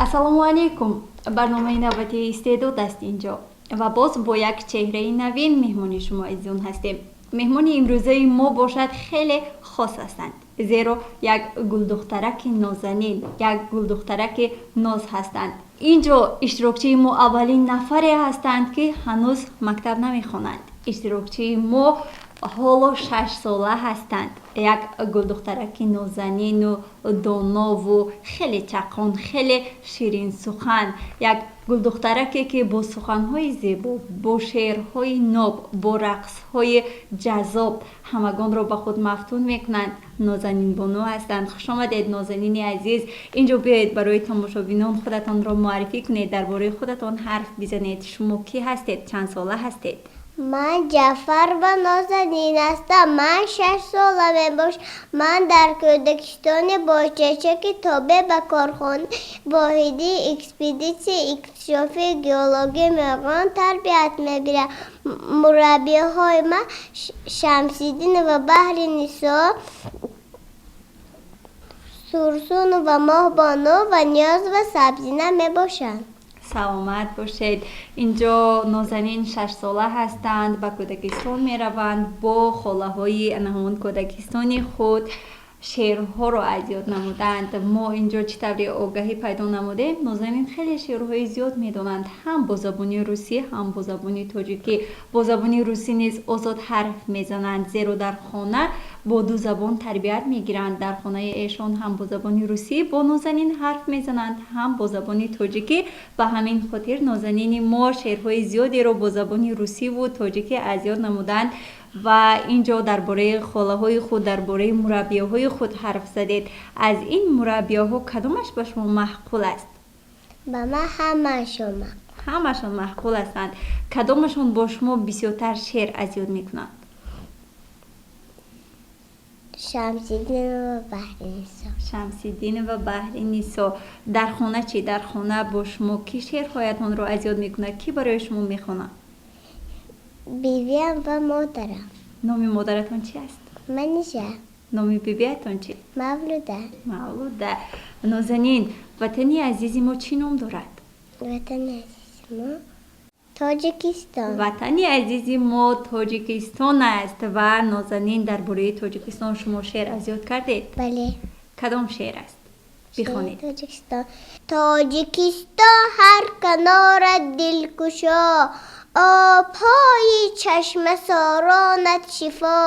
Ассалому алайкум. Барномаи навбатии «Истеъдод» аст инҷо ва боз бо як чеҳраи навин меҳмони шумо азизон ҳастем. Меҳмони имрӯзаи мо бошад, хеле хос ҳастанд, зеро як гулдухтараки нозанин, як гулдухтараки ноз ҳастанд. Инҷо иштирокчии мо аввалин нафаре ҳастанд, ки ҳанӯз мактаб намехонанд. Иштирокчии мо ҳоло 6-сола ҳастанд. Як гулдухтараки нозанину донову хеле чақон, хеле ширинсухан, як гулдухтараке, ки бо суханҳои зебо, бо шеърҳои ноб, бо рақсҳои ҷаззоб ҳамагонро ба худ мафтун мекунанд, Нозанинбону ҳастанд. Хушомадед, Нозанини азиз. Инҷо биёед, барои тамошобинон худатонро муаррифӣ кунед, дар бораи худатон ҳарф бизанед. Шумо кӣ ҳастед, чанд сола ҳастед? Ман Ҷафарова Нозанин ҳастам. Ман 6 сола мебошам. Ман дар кӯдакистони Бочачаки тобеъ ба корхонаи воҳиди экспедитсияи иктишофии геологии Меғон тарбият мебирам. Мураббиҳои ман Шамсиддинова Баҳринисо, Сурсунова Моҳбону ва Ниёзова Сабзина мебошанд. Саломат бошед. Инҷо Нозанин 6-сола ҳастанд, ба кӯдакистон мераванд, бо холаҳои ҳамон кӯдакистони худ шеърҳоро аз ёд намуданд. Мо инҷо чӣ тавре огаҳӣ пайдо намудем, Нозанин хеле шеърҳои зиёд медонанд, ҳам бо забони русӣ, ҳам бо забони тоҷикӣ. Бо забони русӣ низ озод ҳарф мезананд, зеро дар хона бо ду забон тарбият мегиранд. Дар хонаи эшон ҳам бо забони русӣ бо Нозанин ҳарф мезананд, ҳам бо забони тоҷикӣ. Ба ҳамин хотир Нозанини мо шеърҳои зиёдеро бо забони русиву тоҷикӣ аз ёд намуданд. Ва инҷо дар бораи холаҳои худ, дар бораи мураббиёҳои худ ҳарф задед. Аз ин мураббиёҳо кадомаш ба шумо маъқул аст? Ба ман ҳамаашон. Ҳамашон маъқул ҳастанд. Кадомашон бо шумо бисёртар шеър аз ёд мекунанд? Шамсиддинова Баҳринисо. Шамсиддинова Баҳринисо. Дар хона чӣ? Дар хона бо шумо кӣ шеърҳоятонро аз ёд мекунад, кӣ барои шумо мехонад? Бибиам ва модарам. Номи модаратон чӣ аст? Манижа. Номи бибиятон чӣ? Мавлуда. Мавлуда. Нозанин, ватани азизи мо чӣ ном дорад? Ватани азизи мо Тоҷикистон. Ватани азизи мо Тоҷикистон аст. Ва Нозанин, дар бораи Тоҷикистон шумо шеър аз ёд кардед? Бале. Кадом шеър аст, бихонед. Тоҷикистон. Тоҷикистон, ҳар канорат дилкушо, обҳои чашмасоронат шифо.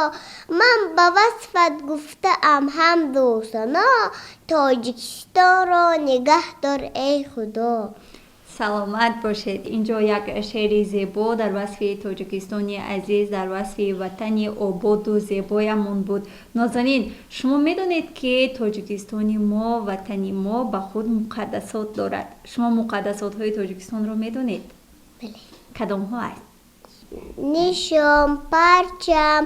Ман ба васфат гуфтаам ҳамду сано, Тоҷикистонро нигаҳ дор, эй Худо. Саломат бошед. Инҷо як шеъри зебо дар васфи Тоҷикистони азиз, дар васфи ватани ободу зебоямон буд. Нозанин, шумо медонед, ки Тоҷикистони мо, ватани мо ба худ муқаддасот дорад. Шумо муқаддасотҳои Тоҷикистонро медонед? Бале. Кадомҳо аст? Нишон, парчам,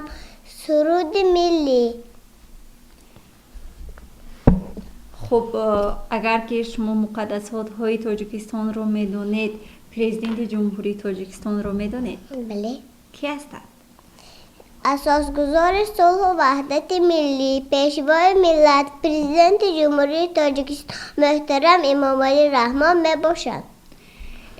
суруди миллӣ. Хуб, агар ки шумо муқаддасотҳои Тоҷикистонро медонед, Президенти Ҷумҳурии Тоҷикистонро медонед? Бале. Кӣ ҳастанд? Асосгузори сулҳу ваҳдати миллӣ, Пешвои миллат, Президенти Ҷумҳурии Тоҷикистон муҳтарам Эмомалӣ Раҳмон мебошанд.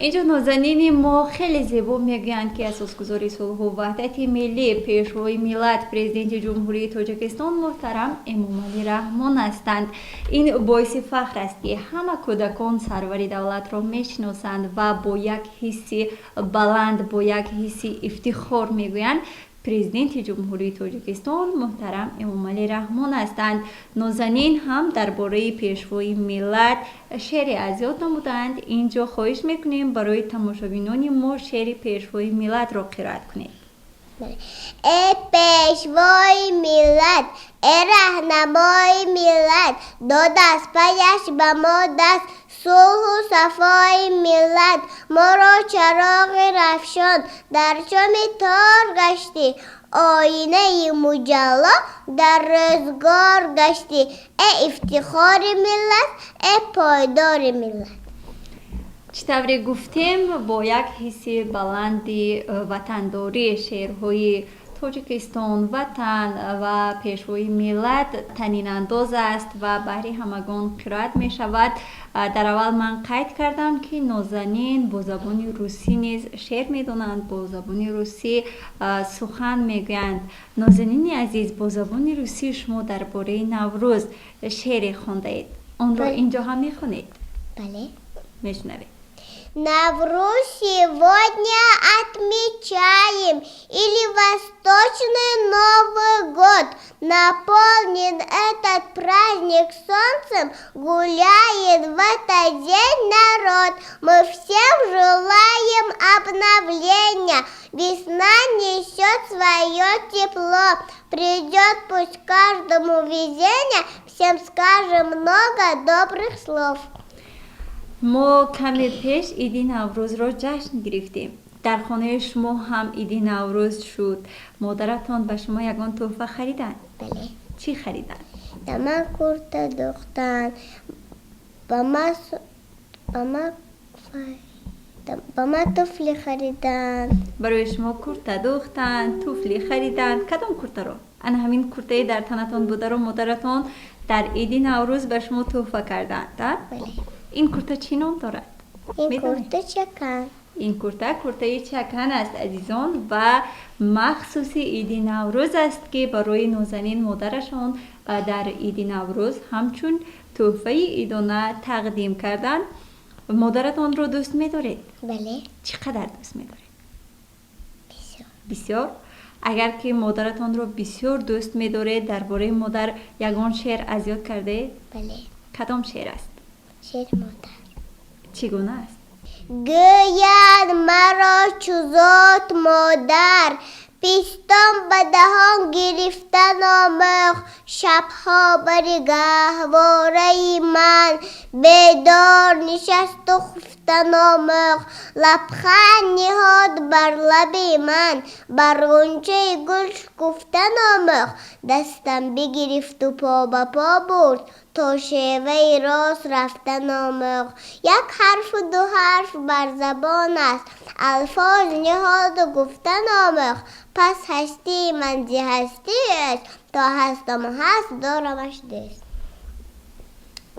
Инҷо нозанини мо хеле зебо мегӯянд, ки асосгузори сулҳу ваҳдати миллӣ, Пешвои миллат, Президенти Ҷумҳурии Тоҷикистон муҳтарам Эмомалӣ Раҳмон ҳастанд. Ин боиси фахр аст, ки ҳама кӯдакон сарвари давлатро мешиносанд ва бо як ҳисси баланд, бо як ҳисси ифтихор мегӯянд. Президенти Ҷумҳурии Тоҷикистон муҳтарам Эмомалӣ Раҳмон ҳастанд. Нозанин ҳам дар бораи Пешвои миллат шеъре аз ёд намуданд. Инҷо хоҳиш мекунем, барои тамошобинони мо шеъри Пешвои миллатро қироат кунед. Э Пешвои миллат, э раҳнамои миллат, додааст паяш ба мо даст сулҳу сафои миллат. Моро чароғи равшан дар шоми тор гаштӣ, оинаи муҷалло дар рӯзгор гаштӣ. Э ифтихори миллат, э пойдори миллат. Чӣ тавре гуфтем, бо як ҳисси баланди ватандорӣ шеърҳои Тоҷикистон, ватан ва Пешвои миллат танинандоз аст ва баҳри ҳамагон қироат мешавад. Дар аввал ман қайд кардам, ки Нозанин бо забони русӣ низ шеър медонанд, бо забони русӣ сухан мегӯянд. Нозанини азиз, бо забони русӣ шумо дар бораи Наврӯз шеъре хондаед. Онро инҷо ҳам мехонед? Бале. Мешунавед. Навруз сегодня отмечаем, или Восточный Новый год. Наполнен этот праздник солнцем, гуляет в этот день народ. Мы всем желаем обновления, весна несет свое тепло. Придет пусть каждому везение, всем скажем много добрых слов. Мо каме пеш Иди Наврӯзро ҷашн гирифтем. Дар хонаи шумо ҳам Иди Наврӯз шуд. Модаратон ба шумо ягон тӯҳфа хариданд? Бале. Чӣ хариданд? Ба ман курта духтанд, ба ман туфли хариданд. Барои шумо курта духтанд, туфли хариданд. Кадом куртаро? Ана ҳамин куртаи дар танатон бударо модаратон дар Иди Наврӯз ба шумо тӯҳфа карданд? Бале. Ин курта чӣ ном дорад? Ин Медонед? курта чакан. Ин курта куртаи чакан аст, азизон, ва махсуси Иди Наврӯз аст, ки барои Нозанин модарашон дар Иди Наврӯз ҳамчун тӯҳфаи идона тақдим карданд. Модаратонро дӯст медоред? Бале. Чӣ қадар дӯст медоред? Бисёр. Бисёр. Агар ки модаратонро бисёр дӯст медоред, дар бораи модар ягон шеър аз ёд кардаед? Бале. Кадом шеър аст? Шеъри модар. Чӣ гуна аст? Гӯянд маро чу зод модар, пистон ба даҳон гирифтан омӯхт, шабҳо бари гаҳвораи ман бедор нишасту хуфтан омӯхт, лабханд ниҳод бар лаби ман, бар ғунчаи гул шукуфтан омӯхт, дастам бигирифту по ба по бурд, то шеваи рост рафтан омӯхт. Як ҳарфу ду ҳарф бар забон аст, алфоз ниҳоду гуфтан омӯхт. Пас ҳастии ман зи ҳастии ӯст, то ҳастаму ҳаст дорамаш дӯст.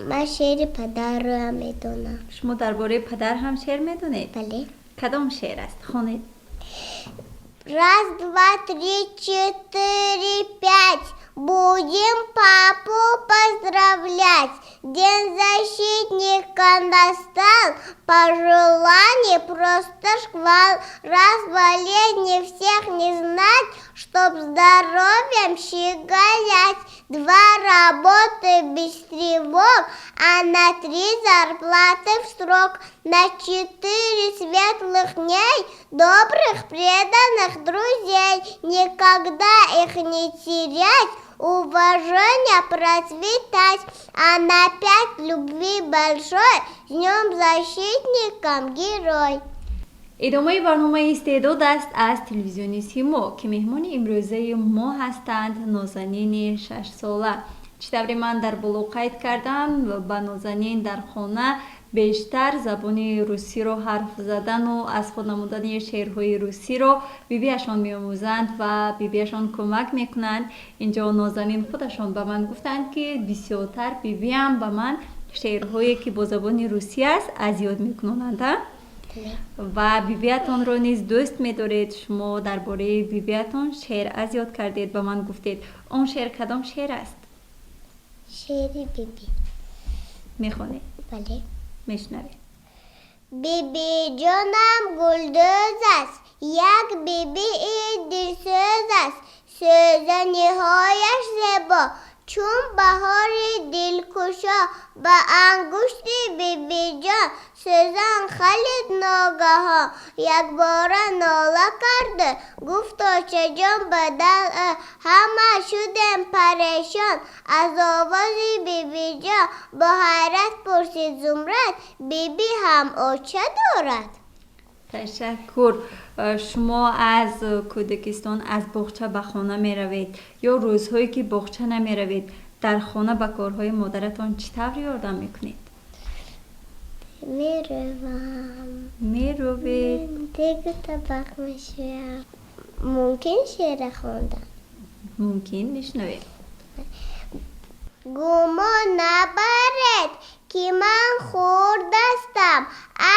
Ман шеъри падарро медонам. Шумо дар бораи падар ҳам шеър медонед? Бале. Кадом шеър аст? Хонед. Раз, два, три, четыре, пять. Будем папу поздравлять. День защитника настал, пожеланий просто шквал. Раз болезней всех не знать, чтоб здоровьем щеголять. Два, работы без тревог, а на три зарплаты в срок. На четыре светлых дней, добрых, преданных друзей. Никогда их не терять, уважение процветать. А на пять любви большой, с Днем Защитником, герой. Идомаи барномаи «Истеъдод» аст аз телевизиони «Симо», ки меҳмони имрӯзаи мо ҳастанд Нозанини 6-сола. Чӣ тавре ман дар боло қайд кардам, ба Нозанин дар хона бештар забони русиро ҳарф задану аз худ намудани шеърҳои русиро бибиашон меомӯзанд ва бибиашон кӯмак мекунанд. Инҷо Нозанин худашон ба ман гуфтанд, ки бисёртар бибиам ба ман шеърҳое, ки бо забони русӣ аст, аз ёд мекунонанд. Ва бибиатонро низ дӯст медоред. Шумо дар бораи бибиатон шеър аз ёд кардед, ба ман гуфтед. Он шеър кадом шеър аст? Шеъри биби. Мехонед? Бале. Мешунавед. Бибиҷонам гулдӯз аст. Як бибии дилсӯз аст, сӯзаниҳояш зебо, чун баҳори дилкушо. Ба ангушти бибиҷон сӯзан халид ногаҳон, якбора нола кард, гуфт: «Очаҷон, бадал». Ҳама шудем парешон аз овози бибиҷон. Бо ҳайрат пурсид Зумрад: «Биби ҳам оча дорад?» Ташаккур. Шумо аз кӯдакистон, аз боғча ба хона меравед ё рӯзҳое ки боғча намеравед, дар хона ба корҳои модаратон чӣ тавр ёрдам мекунед? Меравам. Меровед. Дегу табақ мешӯям. Мумкин шеъра хондан? Мумкин, мешунавем. Гумон набаред, ки ман хурдастам.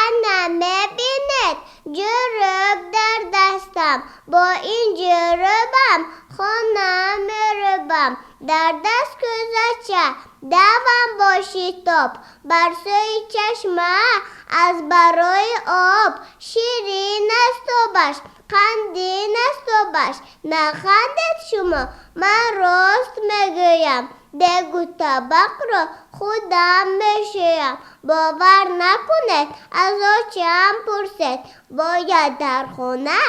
Ана мебинед, ҷурӯб дар дастам. Бо ин ҷурӯбам хона мерӯбам. Дар даст кӯзача, давам бо шитоб бар сӯи чашма аз барои об. Ширин аст обаш, қандин аст обаш. Нахандед шумо, ман рост мегӯям. Дегу табақро худам мешӯям. Бовар накунед, аз очаам пурсед. Бояд дар хона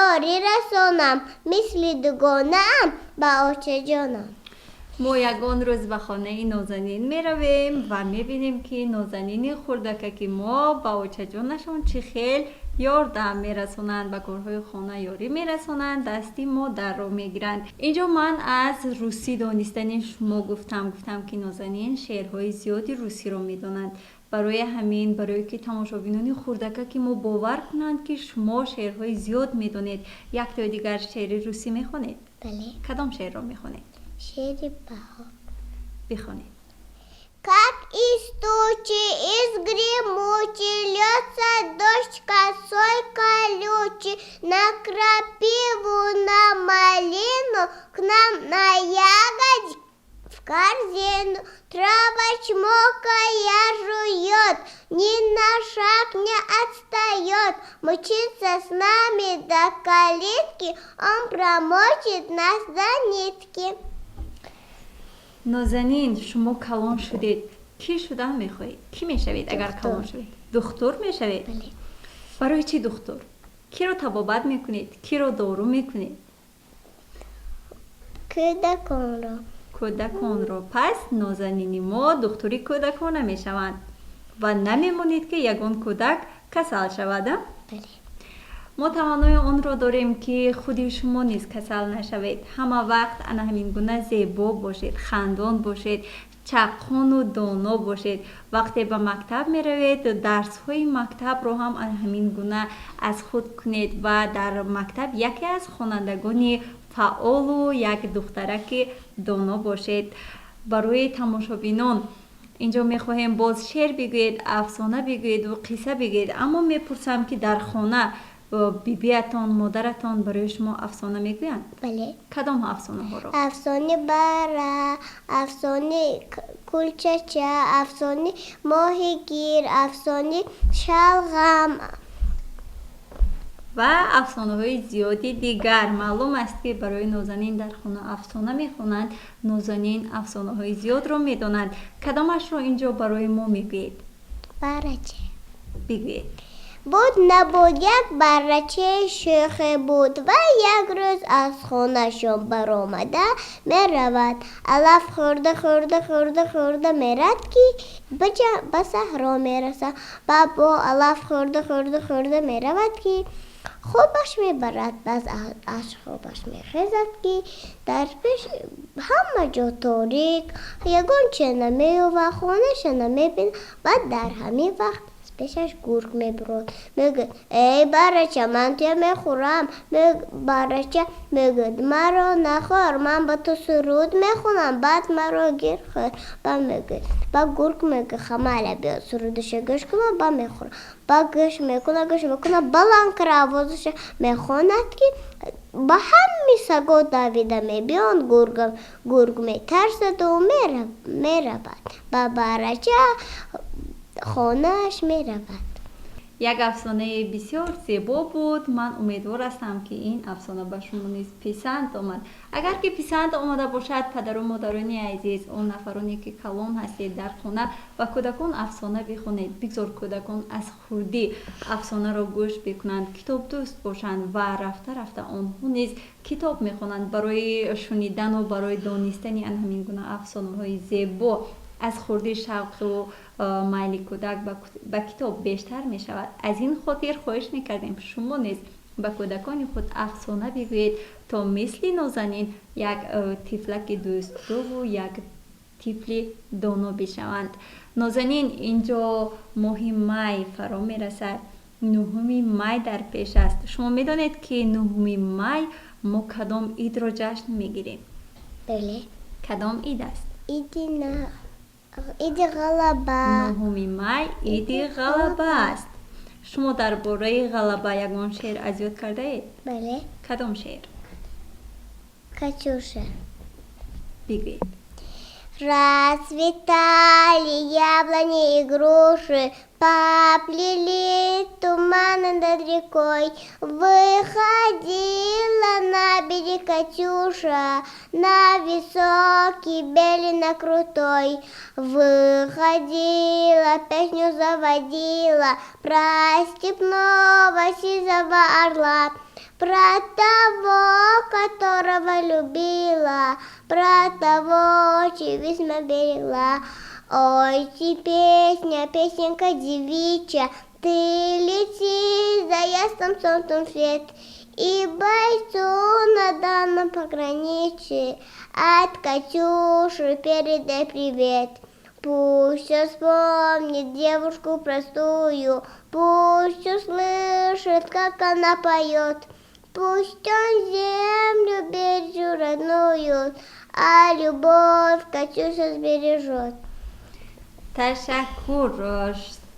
ёрӣ расонам, мисли дугонаам ба очаҷонам. Мо ягон рӯз ба хонаи Нозанин меравем ва мебинем, ки Нозанини хурдакаки мо ба очаҷонашон чӣ хел ёрдам мерасонанд, ба корҳои хона ёрӣ мерасонанд, дасти модарро мегиранд. Инҷо ман аз русӣ донистани шумо гуфтам, ки Нозанин шеърҳои зиёди русиро медонанд. Барои ҳамин, барое ки тамошобинони хурдакаки мо бовар кунанд, ки шумо шеърҳои зиёд медонед, яктои дигар шеъри русӣ мехонед? Бале. Кадом шеърро мехонед? Шеъри баҳор. Бихонед. Как из тучи, из гремучи, льется дождь косой колючий, на крапиву, на малину, к нам на ягодки в корзину. Трава чмокая жует, ни на шаг не отстает, мчится с нами до калитки, он промочит нас до нитки. Нозанин, шумо калон шудед, кӣ шудан мехоҳед? Кӣ мешавед, агар калон шавед? Духтур мешавед? Барои чӣ духтур? Киро табобат мекунед, киро дору мекунед? Кӯдаконро. Кӯдаконро. Пас Нозанини мо духтури кӯдакона мешаванд ва намемонед, ки ягон кӯдак касал шавад. Мо таманнои онро дорем, ки худи шумо низ касал нашавед, ҳама вақт ана ҳамин гуна зебо бошед, хандон бошед, чаққону доно бошед. Вақте ба мактаб меравед, дарсҳои мактабро ҳам ана ҳамин гуна аз худ кунед ва дар мактаб яке аз хонандагони фаъолу як духтараки доно бошед. Барои тамошобинон инҷо мехоҳем боз шеър бигӯед, афсона бигӯеду қисса бигӯед, аммо мепурсам, ки дар хона бибиятон, модаратон барои шумо афсона мегӯянд? Бале. Кадом афсонаҳоро? Афсони бара, афсони кулчача, афсони моҳигир, афсони шалғам. Ва афсонаҳои зиёди дигар. Маълум аст, ки барои Нозанин дар хона афсона мехонанд. Нозанин афсонаҳои зиёдро медонад. Кадомашро инҷо барои мо мегӯед? Барача. Бигӯед. Буд набуд, як баррачаи шӯхе буд ва як рӯз аз хонашон баромада меравад. Алаф хӯрда, хӯрда, хӯрда, хӯрда мерад, ки ба саҳро мерасад. Ба бо алаф хӯрда, хӯрда, хӯрда меравад, ки хобаш мебарад. Баъд аз хобаш мехезад, ки дар пеш ҳама ҷо торик, ягон че намеёвад, хонаша намебинад. Баъд дар ҳамин вақт аз пешаш гург мебурод. Мегӯяд: «Эй баррача, ман туя мехӯрам». Баррача мегӯяд: «Маро нахӯр, ман ба ту суруд мехонам, баъд маро гир, хӯр». Ба мегӯяд, ба гург мегӯяд: «Хамайла, биё, сурудаша гӯш кунам, ба мехӯрам». Ба гӯш мекуна, гӯш мекуна, баланд кара овозаша мехонад, ки ба ҳами саго давида мебиёнд. Гург метарсаду меравад, ба баррача хонааш меравад. Як афсонаи бисёр зебо буд. Ман умедвор ҳастам, ки ин афсона ба шумо низ писанд омад. Агар ки писанд омада бошад, падару модарони азиз, он нафароне ки калон ҳастед, дар хона ба кӯдакон афсона бихонед. Бигзор кӯдакон аз хурдӣ афсонаро гӯш бикунанд, китобдӯст бошанд ва рафта рафта онҳо низ китоб мехонанд. Барои шунидану барои донистани ан ҳамин гуна афсонаҳои зебо аз хурдӣ шавқу майли кӯдак ба китоб бештар мешавад. Аз ин хотир хоҳиш мекардем, шумо низ ба кӯдакони худ афсона бигӯед, то мисли Нозанин як тифлаки дӯстрӯву як тифли доно бишаванд. Нозанин, инҷо моҳи май фаро мерасад, 9-уми май дар пеш аст. Шумо медонед, ки 9-уми май мо кадом идро ҷашн мегирем? Бале. Кадом ид аст? Иди на иди Ғалаба. 9-уми май иди Ғалаба аст. Шумо дар бораи ғалаба ягон шеър аз ёд кардаед? Бале. Кадом шеър? «Катюша». Бигӯед. Расцветали яблони и груши, поплыли туманы над рекой. Выходила на берег Катюша, на высокий белый, на крутой. Выходила, песню заводила про степного сизого орла, про того, которого любила, про того, чьи письма берегла. Ой, ты песня, песенка девичья, ты лети за ясным солнцем в свет, и бойцу на данном пограничье от Катюши передай привет. Пусть он вспомнит девушку простую, пусть услышит, как она поет. Пусть он землю бережет родную, а любовь Катюша сбережет. Ташаккур.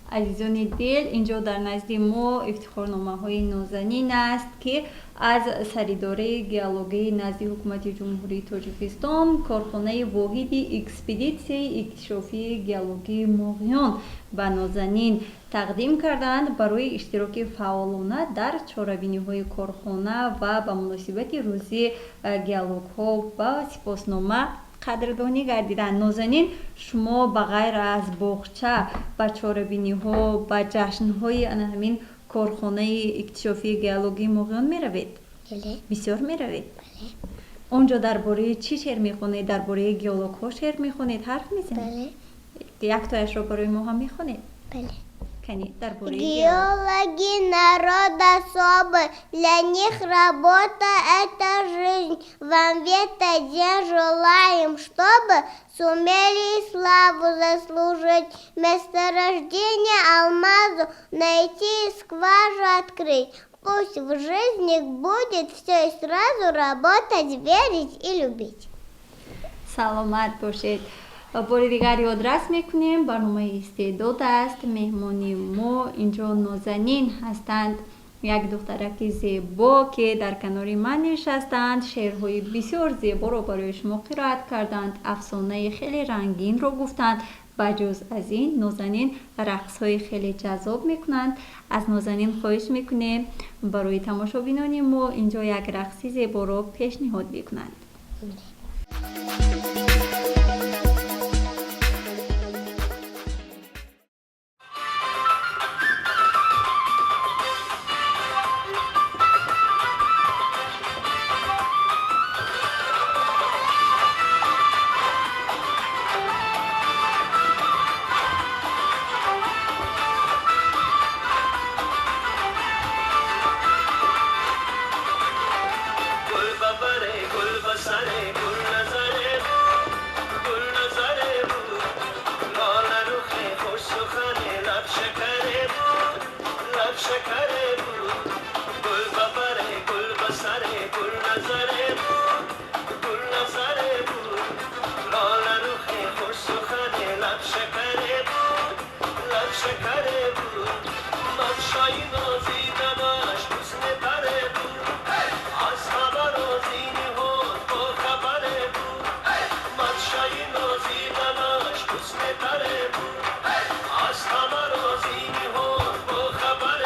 Азизони дил, инҷо дар назди мо ифтихорномаҳои Нозанин аст, ки аз Саридораи геологии назди Ҳукумати Ҷумҳурии Тоҷикистон, корхонаи воҳиди экспедитсияи иктишофии геологии Моғиён ба Нозанин тақдим карданд барои иштироки фаъолона дар чорабиниҳои корхона ва ба муносибати рӯзи геологҳо ба сипоснома қадрдонӣ гардиданд. Нозанин, шумо ба ғайр аз боғча ба чорабиниҳо, ба ҷашнҳои ана ҳамин корхонаи иктишофии геологии Моғиён меравед? Бале. Бисёр меравед? Бале. Он ҷо дар бораи чӣ шеър мехонед? Дар бораи геологҳо шеър мехонед, ҳарф мезанед? Бале. Яктояшро барои мо ҳам мехонед? Бале. Кани, дар бораи Геологи народ особый, для них работа – это жизнь. Вам в этот день желаем, чтобы сумели славу заслужить, месторождение алмазу найти и скважину открыть. Пусть в жизни будет все и сразу: работать, верить и любить. Саломат бошед. Бори дигар ёдрас мекунем, барномаи «Истеъдод» аст. Меҳмони мо инҷо Нозанин ҳастанд, як духтараки зебо, ки дар канори ман нишастанд, шеърҳои бисёр зеборо барои шумо қироат карданд, афсонаи хеле рангинро гуфтанд. Ба ҷуз аз ин, Нозанин рақсҳои хеле ҷаззоб мекунанд. Аз Нозанин хоҳиш мекунем, барои тамошобинони мо инҷо як рақси зеборо пешниҳод бикунанд. Гул ба баре, гул ба саре, гул назаре буд, гул назаре буд. Лола рухе, хуш сухане, лаб шакаре буд, лаб шакаре буд. Гул ба баре, гул ба саре, гул назаре буд, гул назаре буд. Лола рухе, хуш сухане, лаб шакаре буд, лаб шакаре буд. Мадшои нозидамаш ҳусни таре буд. Аз хабар озини ҳуд бо хабаре буд. Мадшои нозидамаш ҳусни таре буд. Аз хабар озини ҳуд бо хабаре.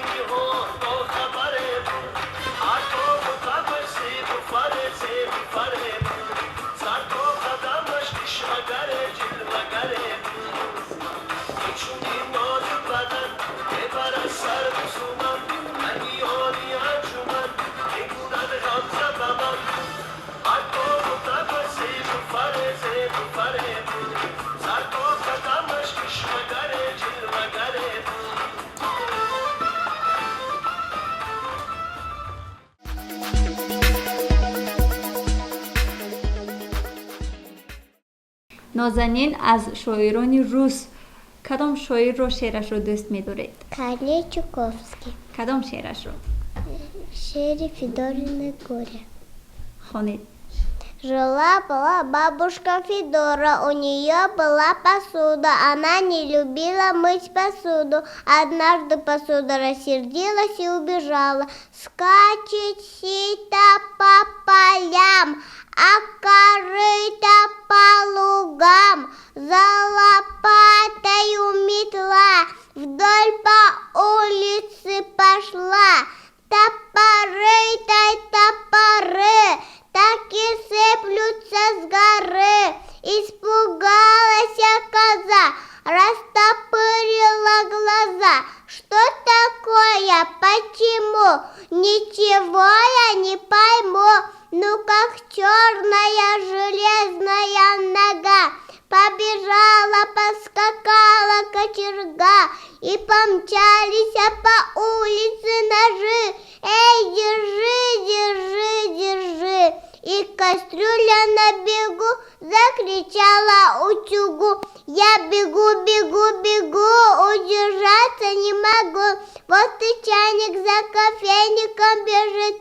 ниҳон бо хабаре буд. Ҳар тоб табаш зебу фаре, зебу фаре буд. Сар то қадамаш ишвагаре, ҷилвагаре буд. Инчунин нозу бадан мебарад сар бисуман, дар миёни анҷуман мекунад ғамза ба ман. Ҳар тобу табаш зебу фаре, зебу фаре буд. Сар то қадамаш ишвагаре, ҷилвагаре буд. Нозанин, аз шоирони рус кадом шоирро шеърашро дӯст медоред? Корней Чуковский. Кадом шеърашро? Шеъри Федорино горе. Хонед. Жила-была бабушка Федора, у нее была посуда, она не любила мыть посуду. Однажды посуда рассердилась и убежала. Скачет сито по полям, а корыто по лугам, за лопатою метла вдоль по улице пошла. Топоры-то топоры, так и сыплются с горы. Испугалась коза, растопырила глаза. Что такое? Почему? Ничего я не пойму. Ну как черная железная нога побежала, поскакала кочерга, и помчались по улице ножи. Эй, держи, держи, держи! И кастрюля на бегу закричала утюгу: я бегу, бегу, бегу, удержаться не могу. Вот и чайник за кофейником бежит,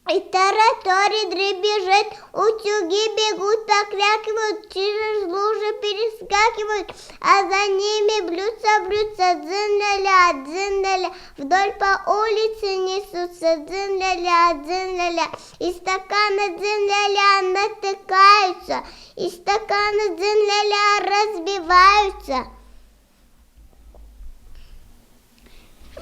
и тараторит, дребезжит, утюги бегут, покрякивают, через лужи перескакивают, а за ними блюдца, блюдца, дзын-ля-ля, дзын-ля-ля, вдоль по улице несутся, дзын-ля-ля, дзын-ля-ля, и стаканы дзын-ля-ля натыкаются, и стаканы дзын-ля-ля разбиваются.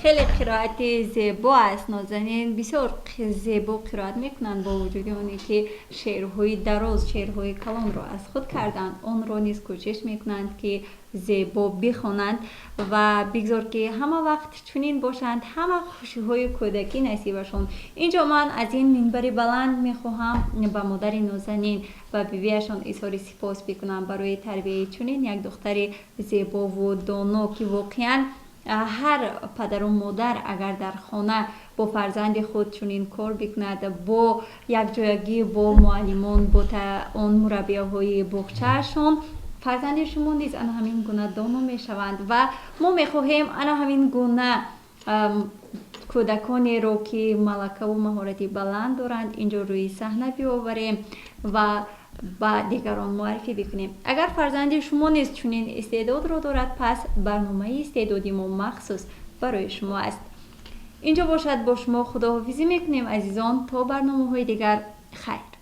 Хеле қироати зебо аст, Нозанин. Бисёр зебо қироат мекунанд, бо вуҷуди оне ки шеърҳои дароз, шеърҳои калонро аз худ карданд, онро низ кӯшиш мекунанд, ки зебо бихонанд. Ва бигзор, ки ҳама вақт чунин бошанд, ҳама хушиҳои кӯдакӣ насибашон. Инҷо ман аз ин минбари баланд мехоҳам ба модари Нозанин ва бибиашон изҳори сипос бикунам барои тарбияи чунин як духтари зебову доно, ки воқеан ҳар падару модар агар дар хона бо фарзанди худ чунин кор бикунад, бо якҷоягӣ бо муаллимон, бо он мураббияҳои боғчаашон, фарзанди шумо низ ана ҳамин гуна доно мешаванд. Ва мо мехоҳем ана ҳамин гуна кӯдаконеро, ки малакаву маҳорати баланд доранд, инҷо рӯи саҳна биёварем ва ба дигарон муаррифӣ бикунем. Агар фарзанди шумо низ чунин истеъдодро дорад, пас барномаи истеъдоди мо махсус барои шумо аст. Инҷо бошад, бо шумо худоҳофизӣ мекунем, азизон, то барномаҳои дигар. Хайр.